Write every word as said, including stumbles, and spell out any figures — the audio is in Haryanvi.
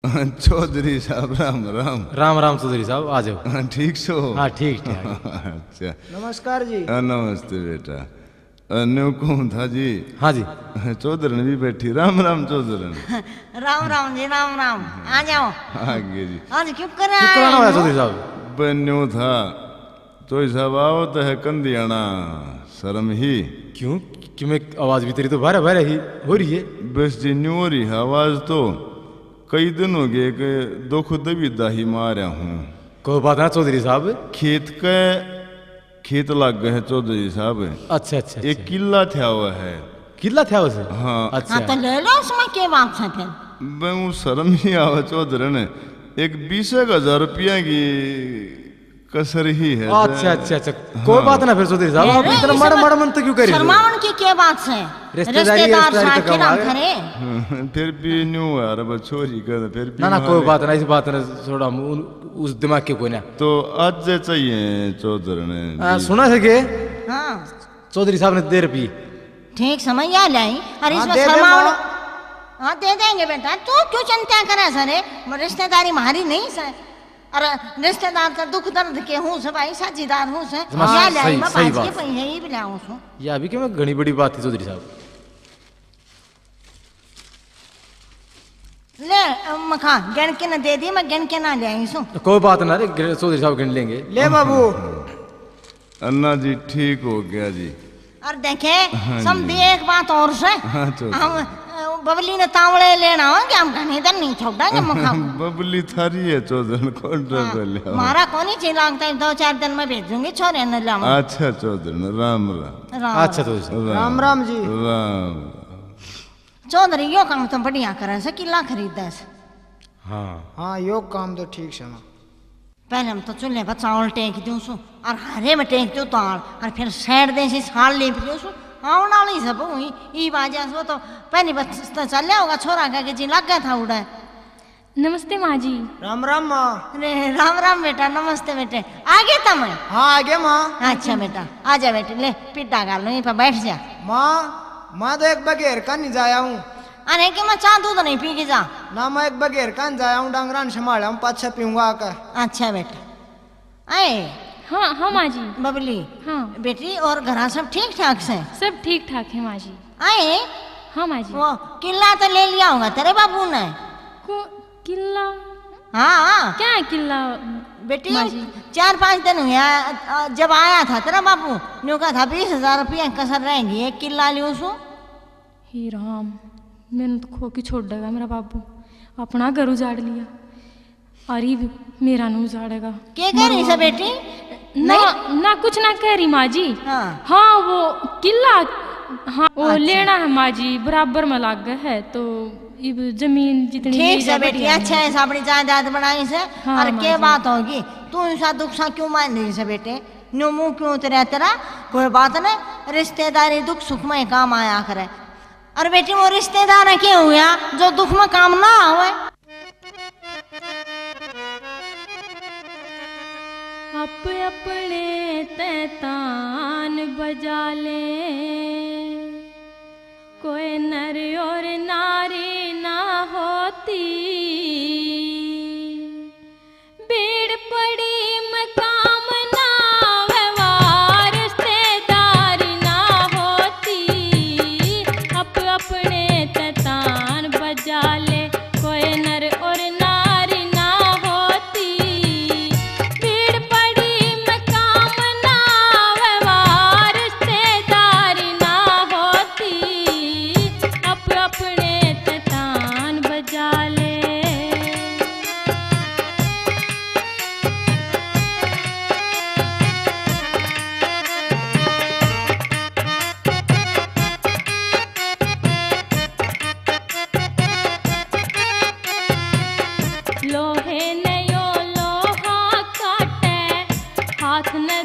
चौधरी साहब, राम राम। राम राम चौधरी साहब, आ जाओ। हाँ, ठीक सो? हाँ, ठीक, ठीक। अच्छा। नमस्कार जी। हाँ, नमस्ते बेटा। अ, न्यू कहूँ था जी। हाँ जी। चौधरन भी बैठी। राम राम चौधरन। राम राम जी, राम राम। आ जाओ। आ गए जी। आज क्यों कर क्यों आए कराना होया हो? चौधरी साहब? बे न्यू था, चौधरी साहब आओ तो है कंधियाना शर्म ही। क्यों? क्यों, मैं आवाज भी तेरी तो बारह बारह ही हो रही है। बस जी, न्यू हो रही है आवाज तो। कई दिन हो गए कि दुख दुविधा ही मारया हूँ। कोई बात ना चौधरी साहब। खेत के, खेत लाग गए है चौधरी साहब। अच्छा, अच्छा, एक अच्छा। किला था हुआ है। किला था उसे? हाँ। अच्छा। हाँ, तो ले लो, उसमें के बात है फिर? बे वो शर्म ही आवे चौधरन। एक बीस एक हजार रुपया की कसर ही है। अच्छा, अच्छा, अच्छा। हाँ। कोई बात ना फिर चौधरी साहब, आप अरे, इतना ये माड़ा सब माड़ा मन तो क्यों कर रहे हो? शर्मावन की क्या बात है? रिश्तेदारी, रिश्तेदार रिश्तेदारी साथ तो के नाम कमाल है। धरे। फिर भी न्यू है, अरे बस छोरी का तो फिर भी ना, ना, कोई मारे। बात ना, इस बात ने छोड़ा हम उन, उस दिमाग के कोई ना। तो आज चाहिए चौधरन आ, जी। सुना है के? हाँ। चौधरी साहब ने दे रुपये। ठीक समय या लाई, अरे हाँ, इसमें दे दे शर्मावन। माँ। हाँ, दे देंगे बेटा, तू क्यों चिंता करे सरे? रिश्तेदारी हमारी नहीं सर। अरे रिश्तेदार तो दुख दर्द के हूँ से भाई, साझीदार हूँ से। हाँ, या ले आई, सही, मैं सही बात। के पई है, ये भी ले आऊँ सु। ये अभी के मैं घणी बड़ी बात थी चौधरी साहब। ले, अ, मखा, गिन के ना दे दी, मैं गिन के ना ले आई सु। कोई बात ना रे, गिन-, चौधरी साहब गिन लेंगे। ले बाबू। अन्ना जी, ठीक हो गया जी। और देखे, हाँ समझी जी। एक बात और से, हाँ, चौधरी। हम, अ, बबली ने तावड़े लेना हो कि हम घने दिन नहीं छोड़ेंगे मुखा। बबली थारी है चौधरी, कौन हाँ, डर लिया? मारा कोनी ची लागता है, दो चार दिन में भेजूंगी छोरे ने लाऊं। अच्छा चौधरी, राम राम। राम अच्छा राम। चौधरी। राम राम जी। राम राम। चौधरी, यो काम तो बढ़िया करे से, किला खरीदे से। हाँ। हाँ, यो काम तो ठीक से ना। पहले हम तो चूल्हे पर चावल टेक दूं सु, और हारे में टेक दूं दाल, और फिर सैड दे से साल लीप दूं सु। आवन वाली सब हुई, ई बाजा से वो तो पहली बस तो चल होगा, छोरा का के जी लग गया था उड़े। नमस्ते माँ जी। राम राम माँ। अरे राम राम बेटा, नमस्ते बेटे। आ गए तम? हाँ, आ गया माँ। अच्छा बेटा, आ जा बेटे, ले पीढ़ा गाल लो, यहीं पर बैठ जा। माँ, मैं तो एक बगैर का नहीं जाया हूँ। अरे कि मैं चाह दूध नहीं पी के जा। ना, मैं एक बगैर का नहीं जाया हूँ, डांगरा ने संभाला हूँ, पाछे पीऊंगा आकर। अच्छा बेटा। आए। हाँ, हाँ माँ जी। बबली। हाँ। बेटी, और घरा सब ठीक ठाक से? सब ठीक ठाक है माँ जी। आए। हाँ माँ जी। वो किला तो ले लिया होगा तेरे बाबू ने। को किला? हाँ, हाँ। क्या है किला बेटी, माँ जी? चार पांच दिन हुए, अ, जब आया था तेरा बाबू, न्यू कहा था बीस हजार रुपया कसर रहेंगी, एक किला लियो सु। हे राम, मैंने तो खो के छोड़ेगा मेरा बाबू, अपना घर उजाड़ लिया, और इब मेरा नहीं उजाड़ेगा। के कह रही से बेटी? ना, नहीं? ना कुछ ना कह रही माँ जी। हाँ। हाँ, वो किला, हाँ, वो अच्छा। लेना है माँ जी, बराबर में लाग है, तो इब जमीन जितनी ठीक ले से जा, बेटी, बढ़िया अच्छा है। है, अपनी जायदाद बनाई से। हाँ, और माँ के जी। बात होगी, तू ऐसा दुख सा क्यों मान रही से बेटे? न्यू मुंह क्यों उतरा तेरा? कोई बात नहीं, रिश्तेदारी दुख सुख में काम आया करे। और बेटी, वो रिश्तेदार है के हुआ जो दुख में काम ना आवे? आप अपने तै तान बजा ले, कोई नर और नारी ना होती। भीड़ पड़ी मकाम ना व्यवहार, रिश्तेदारी ना होती। अप अपने तै तान बजा ले, कोई नर और नारी ना होती। भीड़ पड़ी मकाम ना व्यवहार, रिश्तेदारी ना होती। अप अपने तै तान बजा ले। लोहे ने यो लोहा काटे, हाथ ने